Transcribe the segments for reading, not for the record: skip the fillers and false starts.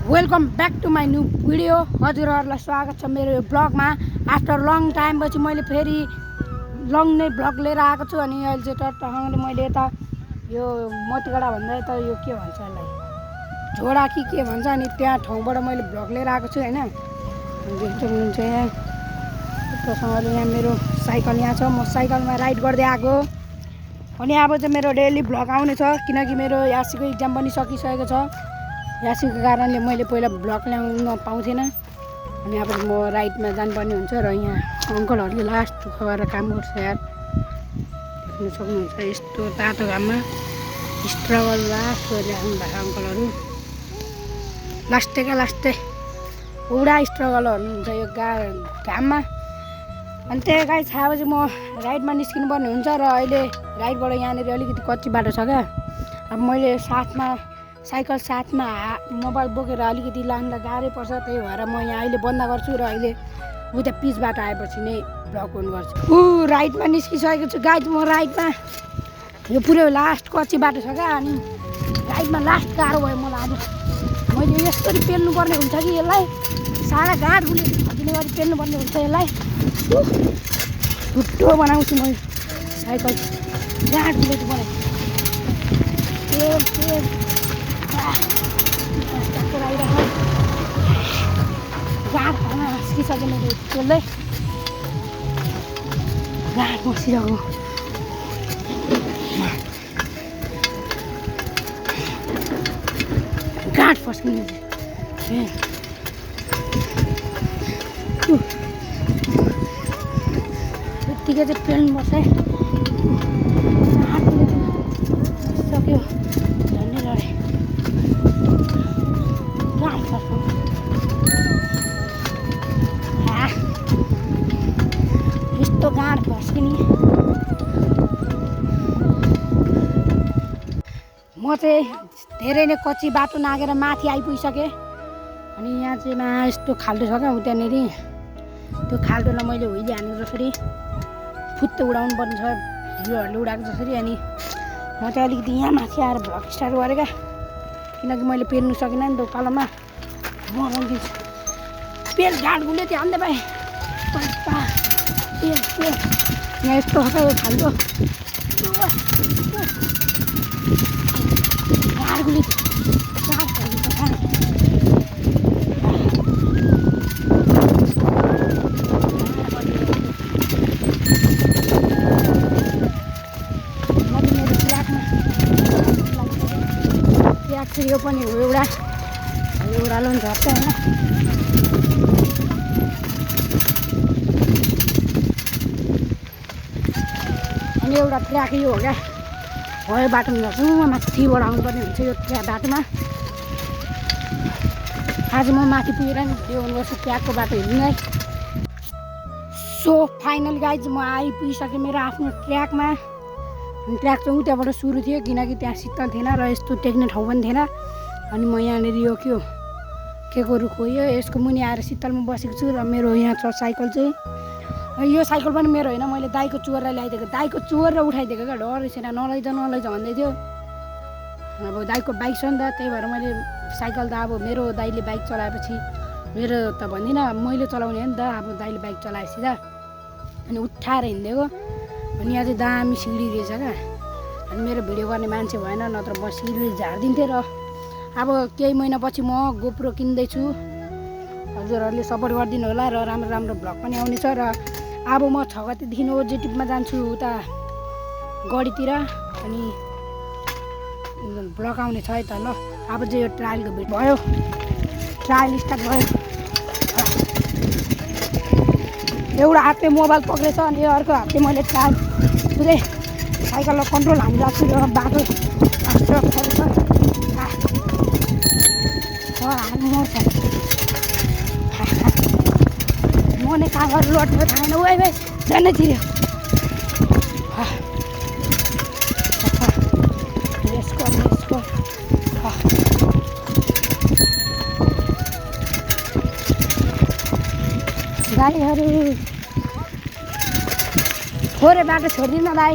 Welcome back to my new video. हजुरहरूलाई स्वागत छ मेरो यो ब्लगमा। आफ्टर लङ टाइम पछि मैले फेरि लङ नै ब्लग लिएर आएको छु। अनि अहिले चाहिँ टट्टसँगले मैले यता यो मोतीगढा भन्दा यता यो के भन्छ यसलाई झोडा कि के भन्छ, अनि त्यहाँ ठाउँबाट मैले ब्लग लिएर आएको छु होइन। देख्नुहुन्छ यहाँ टट्टसँगले यहाँ मेरो साइकल यहाँ छ, म साइकलमा राइड गर्दै आएको। अनि अब चाहिँ मेरो डेली ब्लग आउने छ, किनकि मेरो यासीको इक्जाम पनि सकिसकेको छ। यासीको कारणले मैले पहिला ब्लग ल्याउन पाउँथेन। अनि अब म राइडमा जानुपर्ने हुन्छ र यहाँ अङ्कलहरूले लास्ट दुःख गरेर काम गर्छ यार, देख्न सक्नुहुन्छ। यस्तो तातो घाममा स्ट्रगल लास्ट गरिराख्नु भएको अङ्कलहरू, लास्टै पुरा स्ट्रगल हुनुहुन्छ यो घाममा। अनि त्यही गाई छाएपछि म राइडमा निस्किनु पर्ने हुन्छ। र अहिले राइडबाट यहाँनिर अलिकति कच्ची बाटो छ क्या। अब मैले साइकल साथमा मोबाइल बोकेर अलिकति लाँदा गाह्रै पर्छ, त्यही भएर म यहाँ अहिले बन्द गर्छु र अहिले उता पिच बाटो आएपछि नै ब्लक अन गर्छु। राइडमा निस्किसकेको छु गाइड। म राइडमा यो पुरै लास्ट कच्ची बाटो छ क्या। अनि राइडमा लास्ट गाह्रो भयो मलाई। आज मैले यसरी पेल्नुपर्ने हुन्छ कि यसलाई सारा गाँठ गुली फर्किने गरी पेल्नुपर्ने हुन्छ यसलाई। ठुट्टो बनाउँछु मैले साइकल, गाँठ गुलेट बनाएँ गाँठ घरमा मस्किसक्यो मेरो त्यसले गाँठ मस्किसक्यो। गाँठ फस्किने यत्तिकै चाहिँ पेल्नुपर्छ है। सक्यो झन्डै लडेँ। गाँठ फस्क्यो यस्तो गाँठ फस्किने। म चाहिँ धेरै नै कच्ची बाटो नागेर माथि आइपुगिसकेँ। अनि यहाँ चाहिँ यस्तो खाल्डो छ क्या, त्यहाँनिर त्यो खाल्डोलाई मैले हुइले हानेको जसरी फुत्त उडाउनु पर्ने छ हिरोहरूले उडाएको जसरी। अनि म चाहिँ अलिकति यहाँ माथि आएर भ्लग स्टार्ट गरेँ क्या, किनकि मैले पेल्नु सकिनँ नि त उकालोमा। म बनाइदिन्छु पेल गाँठ गुले त्यो हान्दै पाएँ पेल यहाँ यस्तो छ यो खाल्डो गाँठ गुली गाँठ यो पनि हो एउटा लो झर्छ होइन। अनि एउटा ट्र्याक यो हो क्या, भयो बाटोमा झर्छु माथिबाट आउनुपर्ने हुन्छ यो बाटोमा। आज म माथि पुगेर नि भिडियो अन गर्छु ट्र्याकको बाटो हेर्नुलाई। सो फाइनल गाइज म आइपुगिसकेँ मेरो आफ्नो ट्र्याकमा। ट्र्याक चाहिँ उताबाट सुरु थियो, किनकि त्यहाँ शीतल थिएन र यस्तो टेक्ने ठाउँ पनि थिएन। अनि म यहाँनिर यो के को रुख हो यो, यसको मुनि आएर शीतलमा बसेको छु। र मेरो यहाँ छ साइकल चाहिँ, यो साइकल पनि मेरो होइन, मैले दाइको चोरलाई ल्याइदिएको। दाइको चोर र उठाइदिएको क्या, डर छैन नलैजा भन्दै थियो। अब दाइको बाइक छ नि त, त्यही भएर मैले साइकल त अब मेरो दाइले बाइक चलाएपछि मेरो त भन्दिनँ, मैले चलाउने हो नि त। अब दाइले बाइक चलाएपछि त अनि उठाएर हिँडिदिएको। अनि यहाँ चाहिँ दामी सिँढी रहेछ क्या। अनि मेरो भिडियो गर्ने मान्छे भएन, नत्र म सिँढी झारिदिन्थेँ। र अब केही महिनापछि म गोप्रो किन्दैछु, हजुरहरूले सपोर्ट गरिदिनु होला। र राम्रो भ्लग पनि आउनेछ। र अब म 6 गतेदेखि ओजेटिभमा जान्छु उता गढीतिर, अनि भ्लग आउने छ है त। ल अब चाहिँ यो ट्रायलको भिडियो भयो, ट्रायल स्टार्ट भयो। एउटा हातले मोबाइल पक्रेछ अनि अर्को हातले मैले ट्रायल पुरै साइकललाई कन्ट्रोल हानिरहेको छु। र बाटो मने कागज लट्यो थाहा ओ भाइ झन्डै तिर्यो। यसको गाडीहरू थोरै बाटो छोडिदिनु भाइ।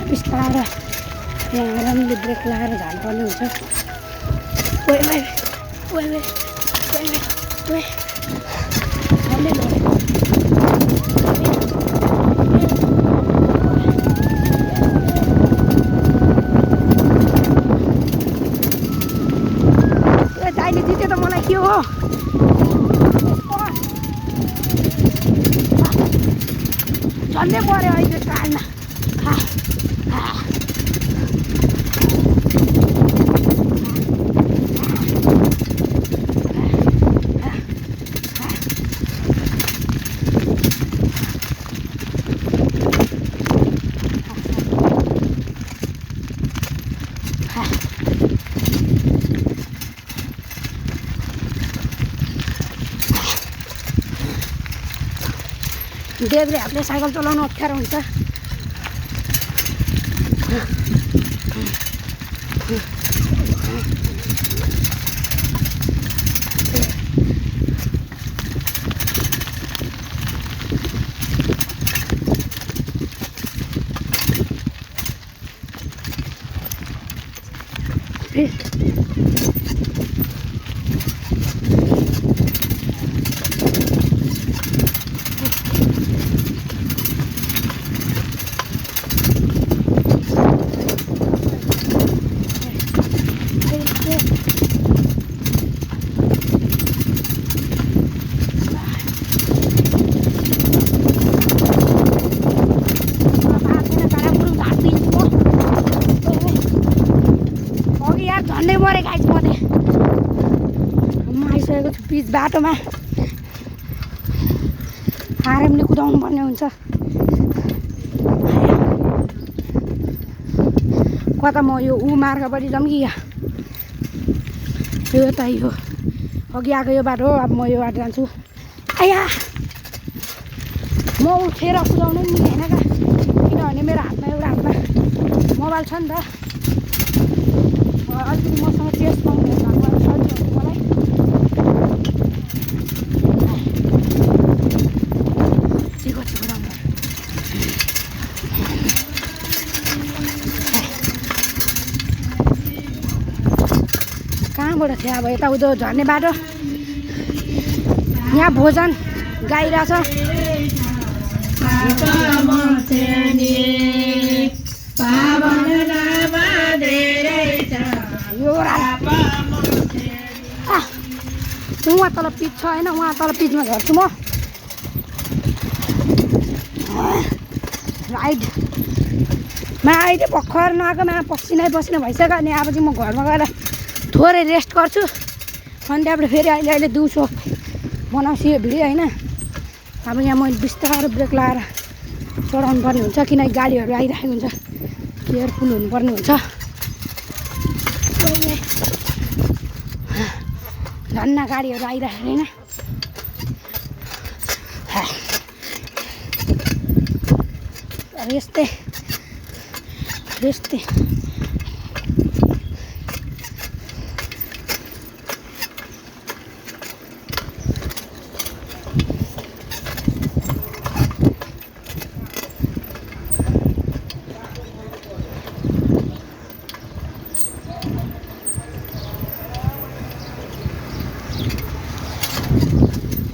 बिस्तारै यहाँ राम्ररी ब्रेक लगाएर झार्नुपर्ने हुन्छ ओए ओए ओए ओए ओए ओए झन्डै लड्यो दाइले जित्यो त मलाई के हो झन्डै पऱ्यो अहिले कारमा देब्रे हातले साइकल चलाउनु अप्ठ्यारो हुन्छ झन्डै मरे गाइस म आइसकेको छु पिच बाटोमा आरामले कुदाउनु पर्ने हुन्छ कता म यो मार्गपट्टि जाऊँ कि यो त यो अघि आएको यो बाटो हो अब म यो बाटो जान्छु आया म उठेर कुदाउनै मिलेन क्या किनभने मेरो हातमा एउटा हातमा मोबाइल छ नि त अलिकति मसँग टेस्ट पाउनु भएको सजिलो हुन्छ मलाई छिटो छिटो राम्रो कहाँबाट थियो अब यताउता झर्ने बाटो यहाँ भोजन गाइरहेछ उहाँ तल पिच छ होइन उहाँ तल पिचमा झर्छु म राइडमा अहिले भर्खर नआएकोमा पसिनै पसिना भइसक्यो अनि अब चाहिँ म घरमा गएर थोरै रेस्ट गर्छु अनि त्यहाँबाट फेरि अहिले दिउँसो बनाउँछु यो भिडियो होइन अब यहाँ मैले बिस्तारो ब्रेक लगाएर चढाउनु पर्ने हुन्छ किनकि गाडीहरू आइरहेको हुन्छ केयरफुल हुनुपर्ने हुन्छ धन्ना गाडीहरू आइरहेको होइन यस्तै यस्तै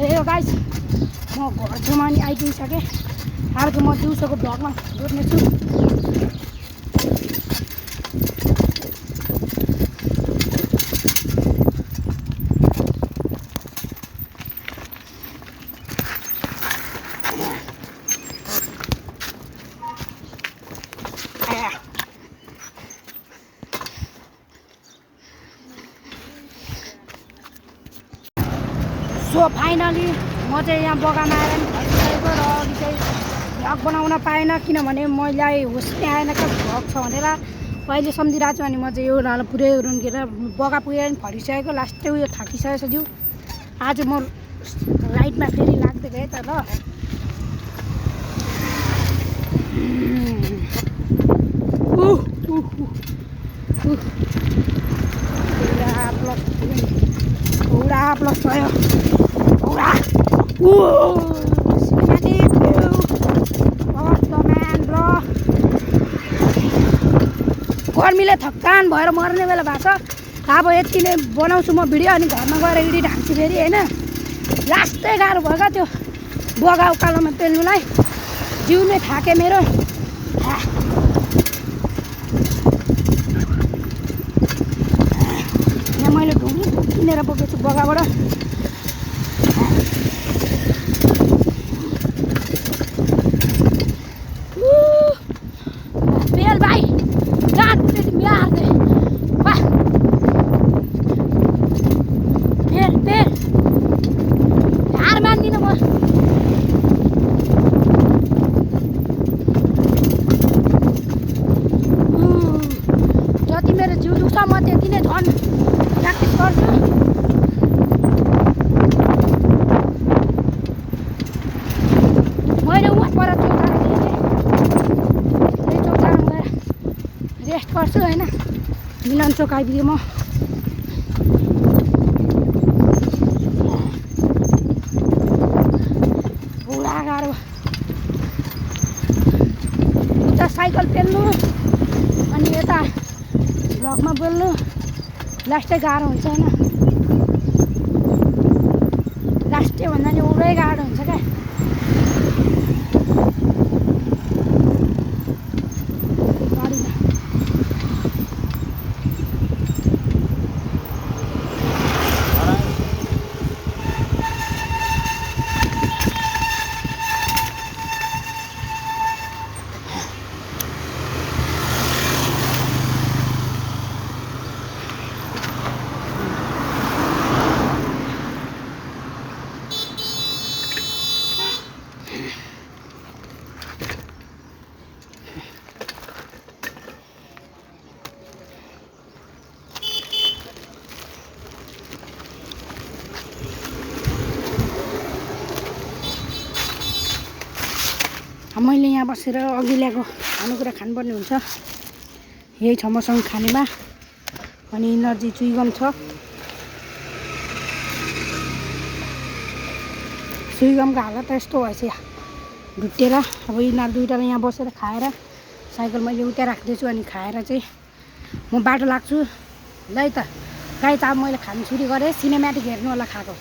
यो गाइस म घर छेउमा नि आइपुगिसकेँ अब चाहिँ म दिउँसोको भ्लगमा जोड्नेछु सो फाइनली म चाहिँ यहाँ बगानमा आएर नि फर्किसकेको र अघि चाहिँ भ्लग बनाउन पाएन किनभने मलाई होसै आएन क्या भ्लग छ भनेर अहिले सम्झिरहेको छु अनि म चाहिँ एउटा पुरै रुन्केर बगा पुगेर नि फर्किसकेको लास्टै उयो थाकिसकेको जिउ आज म राइडमा फेरि लाग्दै गएँ त ल पुरा प्लस भयो पुरा cinematic view of the man bro जिउले थकान भएर मर्ने बेला भएको छ। अब यति नै बनाउँछु म भिडियो अनि घरमा गएर एडिट हान्छु फेरि होइन। लास्टै गाह्रो भयो क्या त्यो बगा उकालोमा पेल्नुलाई। जिउ नै थाके मेरो। यहाँ मैले ढुङ्गी किनेर बोकेको छु बगाबाट। पेल भाइ कहाँ पुग्यो तिमी हार्दै वाह पेल पेल हार मान्दिनँ म। जति मेरो जिउ दुख्छ म त्यति नै झन् प्र्याक्टिस गर्छु। मैले उहाँ पर चौतारा थिएँ त्यही चौतारामा गएर रेस्ट गर्छु होइन। मिलन चोक आइपुगेँ म। पुरा गाह्रो उता साइकल पेल्नु अनि यता भ्लगमा बोल्नु लास्टै गाह्रो हुन्छ होइन। लास्टै भन्दा नि उरै गाह्रो हुन्छ क्या। मैले यहाँ बसेर अघि ल्याएको खानेकुरा खानुपर्ने हुन्छ। यही छ मसँग खानेमा। अनि इनर्जी चुइगम छ। चुइगमको हालत यस्तो भएछ ढुट्टेर। अब यिनीहरू दुइटाले यहाँ बसेर खाएर साइकल मैले उता राख्दैछु अनि खाएर चाहिँ म बाटो लाग्छु। ल है त गाई त अब मैले खानु सुरु गरेँ। सिनेमेटिक हेर्नु होला खाएको।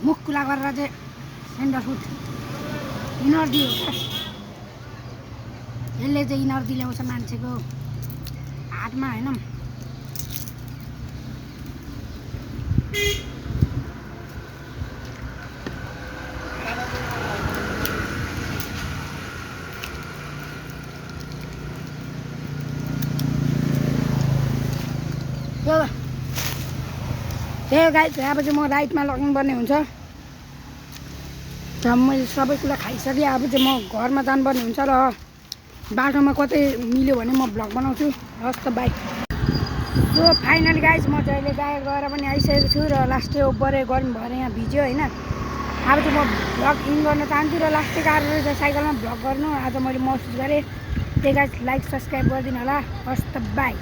मुख खुला गरेर चाहिँ सेन्टर फुड इनर्जी हो क्या। यसले चाहिँ इनर्जी ल्याउँछ मान्छेको हातमा होइन। त्यही गाई अब चाहिँ म राइटमा लग्नुपर्ने हुन्छ। र मैले सबै कुरा खाइसकेँ। अब चाहिँ म घरमा जानुपर्ने हुन्छ र बाटोमा कतै मिल्यो भने म भ्लग बनाउँछु। हस् त बाई। सो फाइनली गाइज म चाहिँ अहिले बाहिर गएर पनि आइसकेको छु र लास्टै ओभर गर्मी भएर यहाँ भिज्यो होइन। अब चाहिँ म भ्लग इन गर्न चाहन्छु र लास्टै गाह्रो रहेछ साइकलमा भ्लग गर्नु। आज मैले महसुस गरेँ। त्यही गाइज लाइक सब्सक्राइब गरिदिनु होला। हस् त बाई।